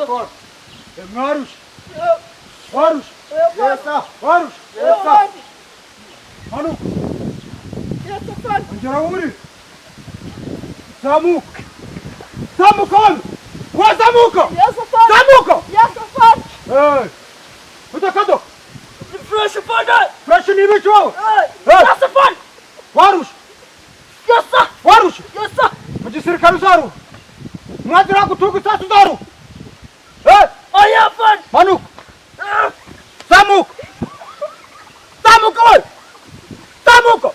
Mwarushe. Warushe. Yes sir. Warushe. Yes sir. Manuka. Yes sir. Ongera wurire. Zamuka. Zamuka hano. Wazamuka. Yes sir. Zamuka. Yes sir. Hey. Udakado. Fresh father. Fresh ni ibiki wowe? Hey. Hey. Yes sir. Warushe. Yes sir. Warushe. Yes sir. Mu gisirikare uzaruha. Mwadira gutunga isasu uzaruha. Hey. Oya fan. Manuka. Zamuka. Zamuka we. Zamuka.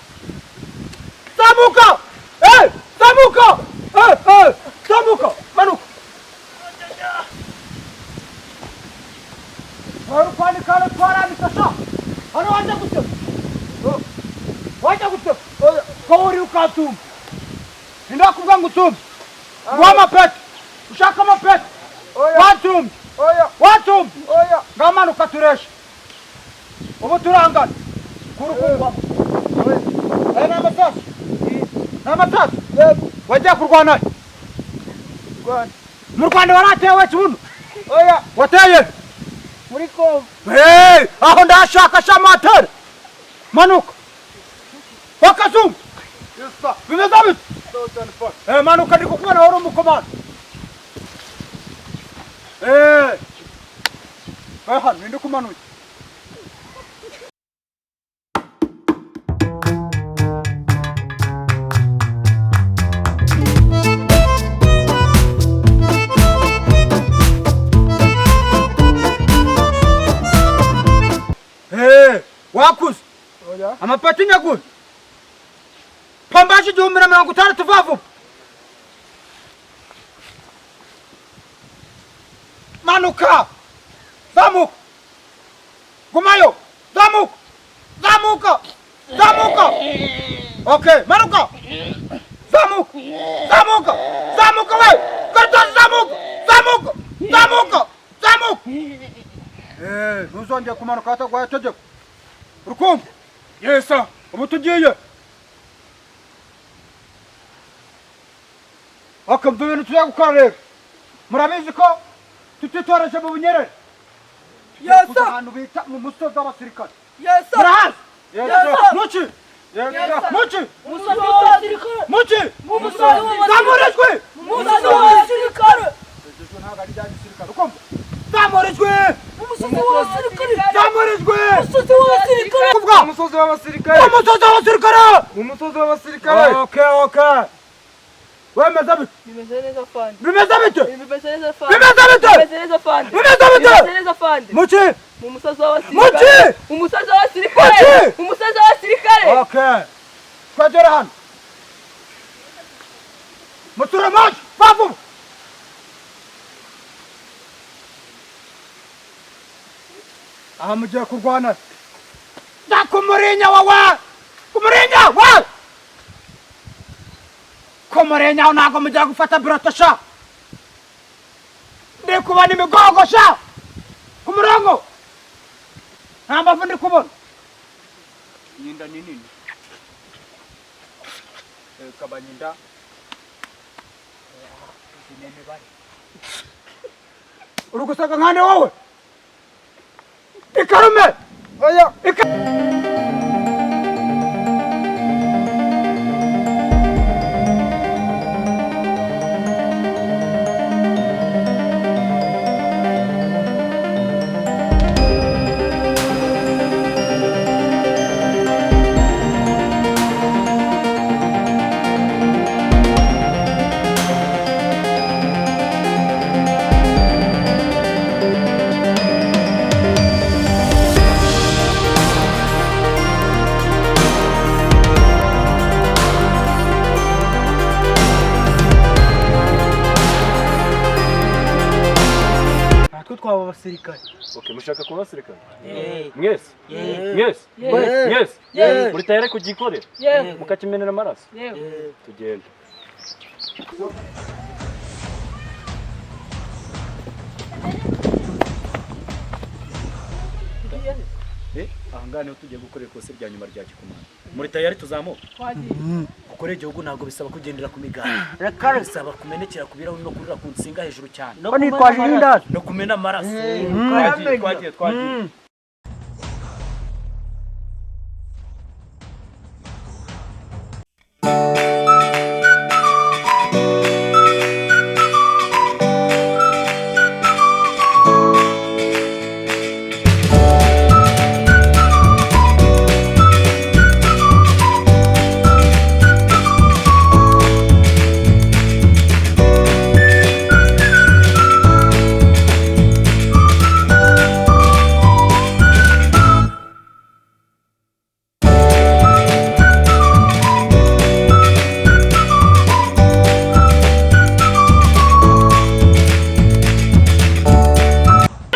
Zamuka. Hey. Zamuka. Hey, hey. Zamuka. Manuka. Wari kwandika hano twarandika sha. Hano wajya gutema. Wajya gutema. Ko uri ukatumba. Ndakubwa ngo utumbe. Nguha amapeti. Ushaka amapeti. Watumbe. Watumbe. Ngamanuka tureshe. Ubu turangana. Kuri kungwamo. Aya ni amasasu. Ni amasasu. Wagiye kurwana. Mu Rwanda waratewe kibuno. Wateye. Muri Kongo. Hey, aho ndashaka shamateri. Manuka. Wakazungu. Bimeze bite? Eh, manuka ndi kukubona wari umukomando. Eh. Eh, hano ninde kumanuye? Eh, wakuze. Amapeti nyaguye. Pambaje 1060 vuba vuba. Manuka. Zamuka. Gumayo. Zamuka. Zamuka. Zamuka. Okay, manuka. Zamuka. Zamuka. Zamuka we. Karta zamuka. Zamuka. Zamuka. Zamuka. Eh, ntuzongere kumanuka hatagwaye tegeko. Urukumva? Yes sir. Ubu tugiye. Okay, mva ibintu tugiye gukora rero. Murabizi ko tutitoreje mu bunyerere. Yes Kuja sir. ahantu bita mu musozi w'abasirikare. Yes sir. Murahazi? Yes sir. Muki? Yes sir. Muki? Umusozi w'abasirikare. Muki? Umusozi w'abasirikare. Zamura ijwi! Umusozi w'abasirikare. Ijwi ntabwo ari irya gisirikare, ukumva? Zamura ijwi! Umusozi w'abasirikare. Zamura ijwi! Umusozi w'abasirikare. Kuvuga! Umusozi w'abasirikare. Umusozi w'abasirikare! Umusozi w'abasirikare. Okay, okay. Wemeza bite? Bimeze neza fandi. Bimeze bite? Bimeze neza fandi. Bimeze bite? Bimeze neza fandi. Bimeze bite? Bimeze neza fandi. Muki? Mu musozi w'abasirikare. Muki? Mu musozi w'abasirikare. Muki? Mu musozi w'abasirikare. Okay. Twagera hano. Muture maji, vuba. Aha mugiye kurwana. Ndakumurinya wawe! Kumurinya wawe! Kumurinya ntabwo mugiye gufata biroto sha! Ndi kubona imigongo sha! Ku murongo! Nta mbavu ndi kubona. Nyinda ni nini? Kabanyinda. Izi ni imibare. Uri gusaka nkande wowe? Ikarume! Oya. Ika Natwe twaba abasirikare. Okay, mushaka kuba abasirikare? Mwese? Mwese? Mwese? Yeah. Muri tayari kugikorera? Yeah. Mukakimenera amaraso? Yeah. Tugende. Aha ngaha niho tugiye gukorera ikosa rya nyuma rya gikomando. Muri tayari, tuzamuka. Gukorera igihugu ntabwo bisaba kugendera ku miganda, bisaba kumenekera ku birahuri no kurira ku nsinga hejuru cyane. Ko nitwaje irindazi. No kumena amaraso. Twagiye, twagiye, twagiye.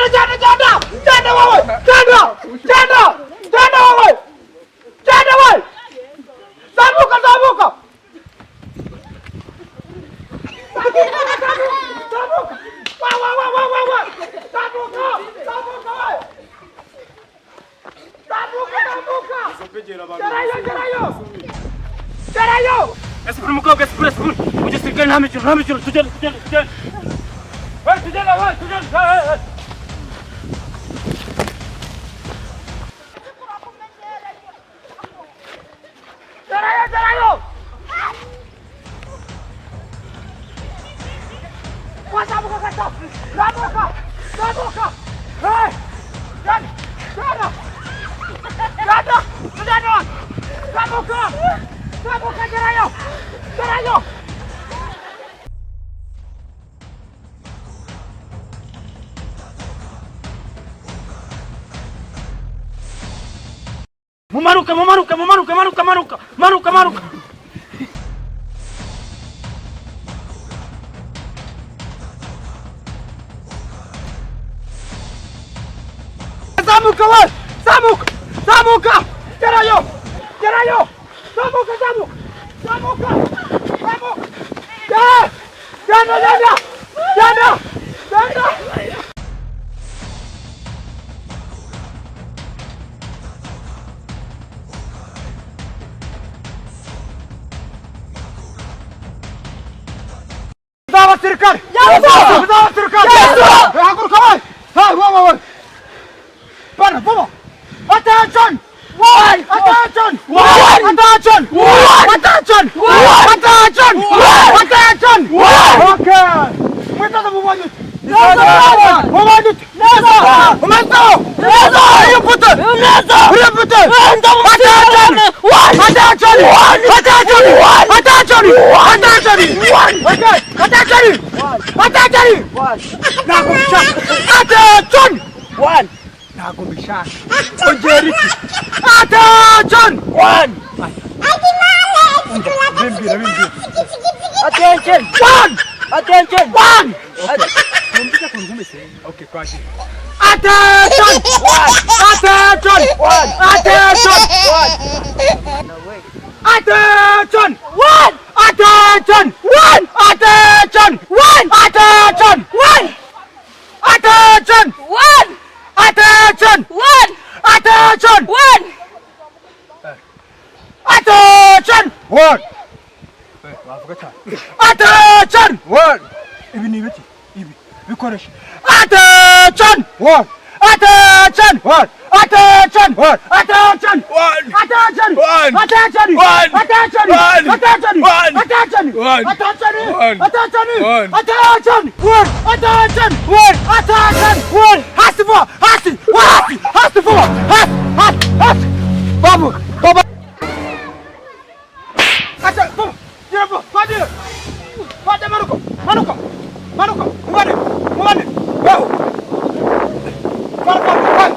Genda, genda, genda wowe, genda, genda, genda wowe, genda wowe, zamuka, zamuka, zamuka, wa wa wa wa wa wa, zamuka, zamuka we, zamuka, zamuka, gerayo, gerayo, gerayo. Esipuri mukobwa, esipuri, esipuri. Mu gisirikare nta mikino, nta mikino. Tugende, tugende, tugende. We, tugende, we, tugende. Hey, hey, hey. Gerayo, gerayo. Wazamuka gato, zamuka, zamuka. Hey, genda, genda, genda, genda, zamuka, zamuka, gerayo, gerayo. Mumanuke, mumanuke, mumanuke, manuka, manuka, manuka, manuka. Zamuka we, zamuka, zamuka, gerayo, gerayo, zamuka, zamuka, zamuka, zamuka, gera, genda, genda, genda, genda. Abasirikare! Abasirikare! Haguruka we! Hey, wowe wowe! Bana, vuba! Attention! Attention! Attention! Attention! Attention! Attention! Okay! Mwitozo mubonye ute? Mubonye ute? Umeze? Uriyumvute? Uriyumvute? Attention! Attention! Attention! Attention! Attention! Okay! Attention! Attention! Ntabwo mbishaka! Attention! Ntabwo mbishaka! Ongera iki? Attention! Bimbwira, bimbwira. Attention! One! Attention! One! Okay, twagiye. Attention! Attention! Attention! Attention! One! Attention! One! Attention! One! Attention! One! Attention! One! Attention! One! Attention! One! Attention! One! Bavuga cyane. Attention! One! Ibi ni ibiki? Ibi bikoresha. Attention! One! Attention! One! Attention! One! Attention! One! Attention! One! Attention! One! Attention! One! Attention! One! Attention! One! Attention! One! Attention! One! Attention! One! Attention! One! Attention! One! Hasi vuba! Hasi! Hasi! Hasi vuba! Hasi! Hasi! Hasi! Babu! Baba! Acha! Vuba! Gira vuba! Twagiye! Twagiye, manuka! Manuka! Manuka! Mubane! Mubane! Weho! Fara, fara! Fara!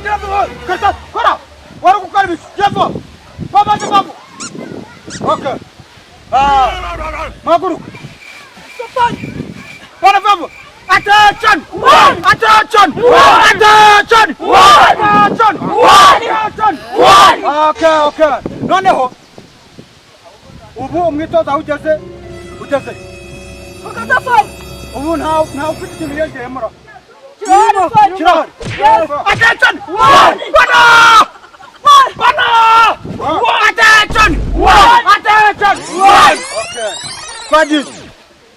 Gira vuba! Kata! Kora! Wari gukora ibiki? Gira vuba! Babaze babu! Okay. Ah! Maguruka! Bana babu! Attention! Attention! Attention! Attention! Attention! Okay, okay. Noneho ubu umwitozo aho ugeze, ugeze. Ubu nta ufite ikintu yongeyemo ra. Kirahari. Attention! One! Bana! Bana! Attention! One! Attention! One! Twagiye.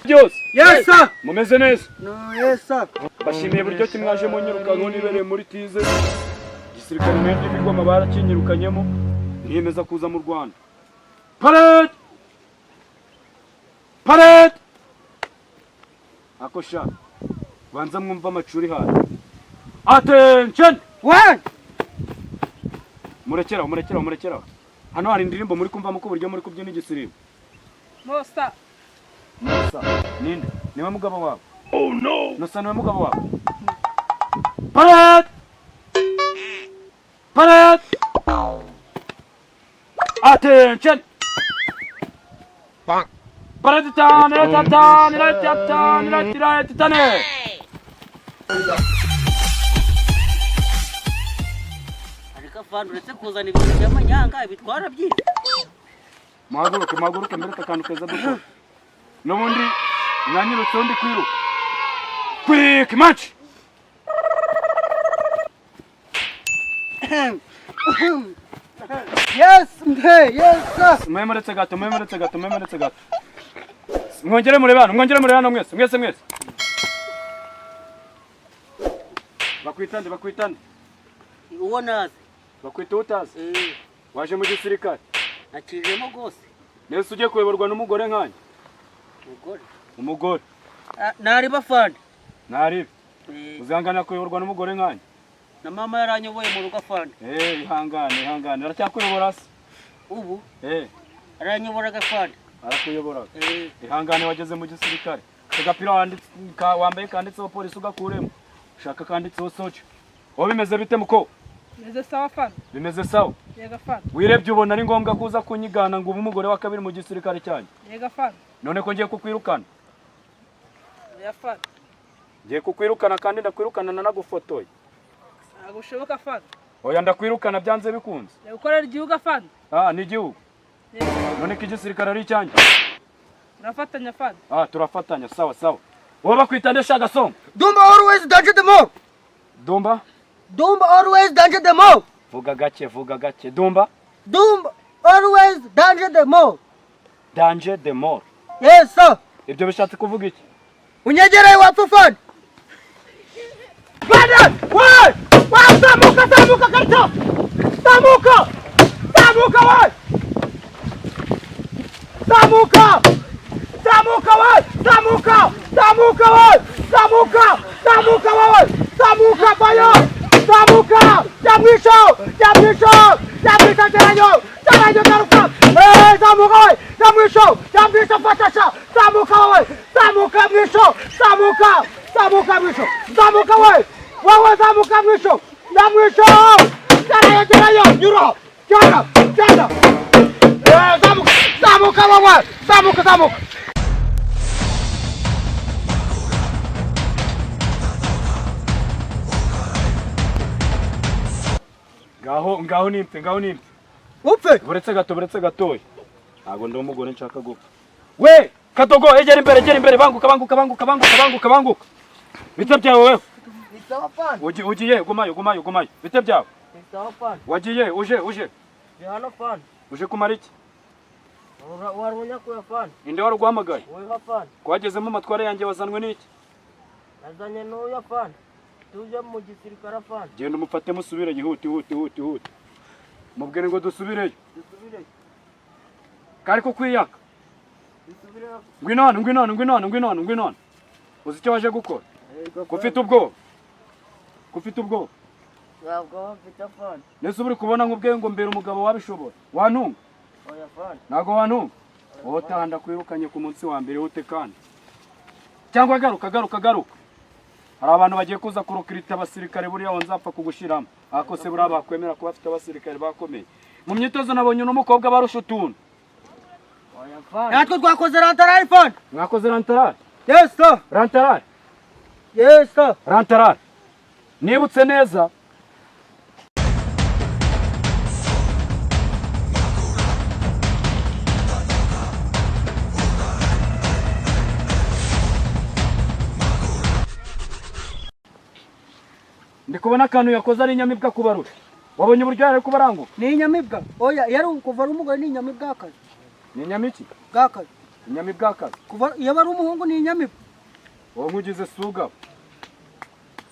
Byose. Yes sir. Mumeze neza. No, yes sir. Bashimiye buryo ki mwaje mu nyirukanko nibereye muri tize. Igisirikare mwebwe bigoma barakinyirukanyemo niyemeza kuza mu Rwanda. Parade! Parade! Ako sha. Banza mwumva amacuri hano. Attention! One. Murekeraho, murekeraho, murekeraho. Hano hari indirimbo muri kumvamo ko buryo muri kubyina igisirimbo. Mosa. Nosa, ninde? Niwe mugabo wawe? Oh no! Nosa niwe mugabo wawe? Parade! Parade! Attention! Parade tane, tane, tane, tane, tane. Ariko afande, uretse kuzana ibintu by'amanyanga, ibitwara byiza. Muhaguruke, muhaguruke mbereke akantu keza dukora. N'ubundi mwanyirutseho ndi kwiruka. Quick march! Yes, hey, yes sir. Mwemuretse gato, mwemuretse gato, mwemuretse gato. Mwongere murebe hano, mwongere murebe hano mwese, mwese mwese. Bakwitande, bakwitande. Uwo nazi. Bakwita utazi. Eh, Waje mu gisirikare. Nakijemo rwose. Nese ugiye kuyoborwa n'umugore nkanjye. Umugore. Umugore. Ah, nariba afande. Naribe. Eh, Uzihangana kuyoborwa n'umugore nkanjye. Na mama yaranyoboye mu rugo, afande. Eh, ihangane, ihangane. Aracyakuyobora se? Ubu Eh, aranyoboraga, afande. arakuyobora. Eh, Ihangane wageze mu gisirikare. Agapira wambaye kanditseho polisi ugakuremo. Ushaka kanditseho soja. Wowe bimeze bite muko? Meze sawa, afande. Bimeze sawa. Yego, afande. Wirebye ubona ari ngombwa kuza kunyigana ngo ube umugore wa kabiri mu gisirikare cyanyu? Yego, afande. None ko ngiye kukwirukana. Oya, afande. Ngiye kukwirukana kandi ndakwirukana nanagufotoye. Ntabwo bishoboka, afande. Oya, ndakwirukana byanze bikunze. Ngiye gukorera igihugu, afande. Ah, ni igihugu. Yego. None ko igisirikare ari icyanjye. Turafatanya, afande. Ah, turafatanya, sawa sawa. Wowe bakwita nde sha gasongo? Dumba always danger the more. Dumba? Dumba always danger the more. Vuga gake, vuga gake. Dumba? Dumba always danger the more. Danger de mort. Yes sir. Ibyo bishatse kuvuga iki? Unyegereye wapfa, afande. Bana! One! One! Zamuka, zamuka, karita! Zamuka! Zamuka, we! Zamuka! Zamuka, we! Zamuka! Zamuka, we! Zamuka! Zamuka, wewe! Zamuka, bayo! Zamuka! Ya mwisho! Ya mwisho! Ya mwisho, gerayo! Gerayo, garuka! Eh, zamuka, we! Ya mwisho! Ya mwisho, fatasha! Zamuka, wewe! Zamuka, mwisho! Zamuka! Zamuka, mwisho! Zamuka, we! Wewe, zamuka, mwisho! Ya mwisho! Gerayo, gerayo! Nyura! Gera! Gera! Eh, zamuka! Zamuka, wewe! Zamuka, zamuka! Ngaho, ngaho nimpfe, ngaho nimpfe. Upfe. Buretse gato, buretse gatoya. Ntabwo ndi umugore nshaka gupfa. We, Kadogo, egera imbere, egera imbere, banguka, banguka, banguka, banguka, banguka, banguka. Bite byawe wewe? Ni sawa, afande. Ugiye, gumayo, gumayo, gumayo. Bite byawe? Ni sawa, afande. Wagiye, uje, uje. Ndi hano, afande. Uje kumara iki? Wari unyakuye, afande. Ninde wari uguhamagaye? Wowe, afande. Twagezemo amatware yanjye, wazanwe n'iki? Nazanye n'uyu, afande. Tuje mu gisirikare, afande. Genda umufate musubire, yihuti, huti, huti, huti. Mubwire ngo dusubireyo. Dusubireyo. Kari kukwiyaka. Dusubireyo. Ngwino hano, ngwino hano, ngwino hano, ngwino hano, ngwino hano. Uzi icyo waje gukora? Yego. Ko ufite ubwoba? Ko ufite ubwoba? Ntabwo mfite, afande. Nese uba uri kubona nk'ubwe ngo mbere umugabo wabishobora? Wantunga? Oya, afande. Ntabwo wantunga? Wowe utaha ndakwirukanye ku munsi wa mbere, wute kandi. Cyangwa garuka, garuka, garuka. Hari abantu bagiye kuza kurokirita abasirikare, buriya wo nzapfa kugushiramo. Ariko se buriya bakwemera kuba bafite abasirikare bakomeye? Mu myitozo nabonye uno mukobwa barusha utuntu. Oya, afande. Natwe twakoze rantarari, afande. Mwakoze rantarari? Yes sir. Rantarari? Yes sir. Rantarari. Nibutse neza. Ndi kubona akantu yakoze ari inyamibwa kubarusha. Wabonye uburyo yari kubaranguka? Ni inyamibwa. Oya, yari kuva ari umugore ni inyamibwa akazi. Ni inyamiki? Bwakazi. Inyamibwa akazi. Kuva iyo ari umuhungu ni inyamibwa. Wowe nkugize sugabo.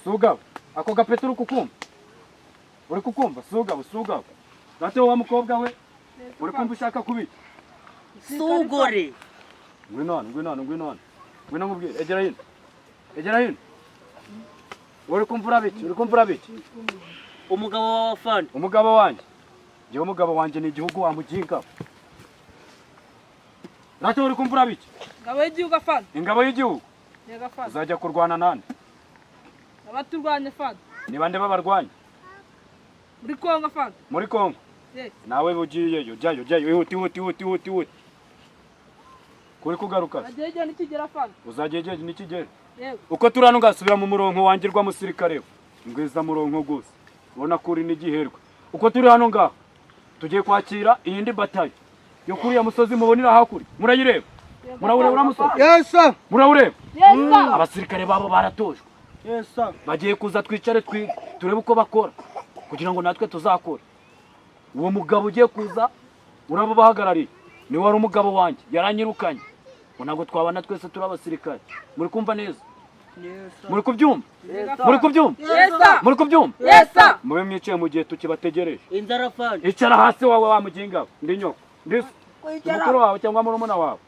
Sugabo. Ako gapeti uri kukumva? Uri kukumva? Sugabo, sugabo. Date wa mukobwa we uri kumva ushaka kubiki? Sugore. Ngwino hano, ngwino hano, ngwino hano. Ngwino nkubwire, egera hino. Egera hino. Uri kumva urabiki? Uri kumva urabiki? Umugabo wawe afande. Umugabo wanjye. Njyewe umugabo wanjye ni igihugu wa muginga. Date uri kumva urabiki? Ingabo y'igihugu afande. Ingabo y'igihugu. Yego afande. Uzajya kurwana nande? Abaturwanya afande. Ni bande babarwanya? Muri Kongo afande. Muri Kongo. Yes. Nawe bugiyeyo, jyayo, jyayo, ihute, ihute, ihute, ihute, ihute. Kuri kugaruka. Agiye igihe nikigera afande. Uzajya igihe nikigera. Yego. Uko turano ngasubira mu murongo wangirwa musirikare. Ngwiza murongo gusa. Ubona ko uri n'igiherwe. Uko turi hano ngaho tugiye kwakira iyindi batayo yo kuri ya musozi mubonera hakuri. Murayireba? Murawureba uriya musozi? Yes sir. Murawureba? Yes sir. Abasirikare babo baratojwe. Yes sir. Bagiye kuza twicare twige turebe uko bakora kugira ngo natwe tuzakora. Uwo mugabo ugiye kuza urabo bahagarariye ni wari umugabo wanjye yaranyirukanye. Ngo ntabwo twabana twese turi abasirikare. Muri kumva neza? Muri kubyumva? Muri kubyumva? Yes sir. Muri kubyumva? Yes sir. Mube mwicaye mu gihe tukibategereje. Inzara afande. Icara hasi wawe wa muginga we. Ndi nyoko. Ndi so. Ndi mukuru wawe cyangwa murumuna wawe.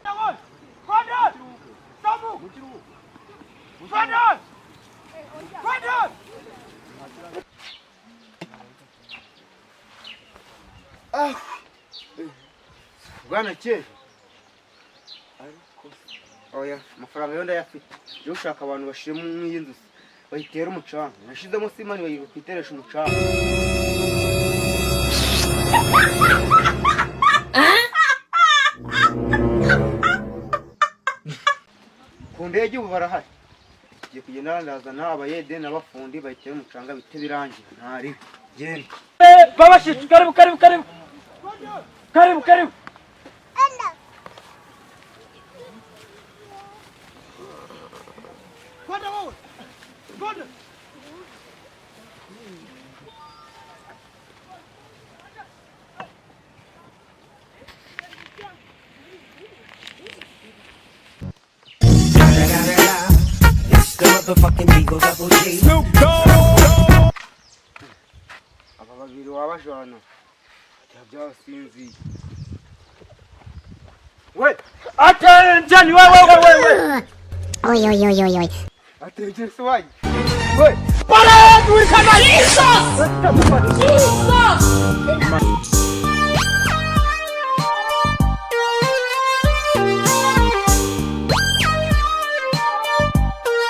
Bwana ke ariko oya amafaranga yo ndayafite. Iyo ushaka abantu bashiremo nk'iyi nzu bayitera umucanga. Nashizemo sima bayiteresha umucanga. Ku ndege ubu barahari. Ngiye kugenda ndazana abayede n'abafundi bayitera umucanga bite birangira. Ntari genda. Babashitsi karibu karibu karibu. Karibu karibu. Aba babiri wabajana byasinziye. We attention we we we we. Oi, oi, oi, oi, oi. Attention swai. We Jesus! Jesus!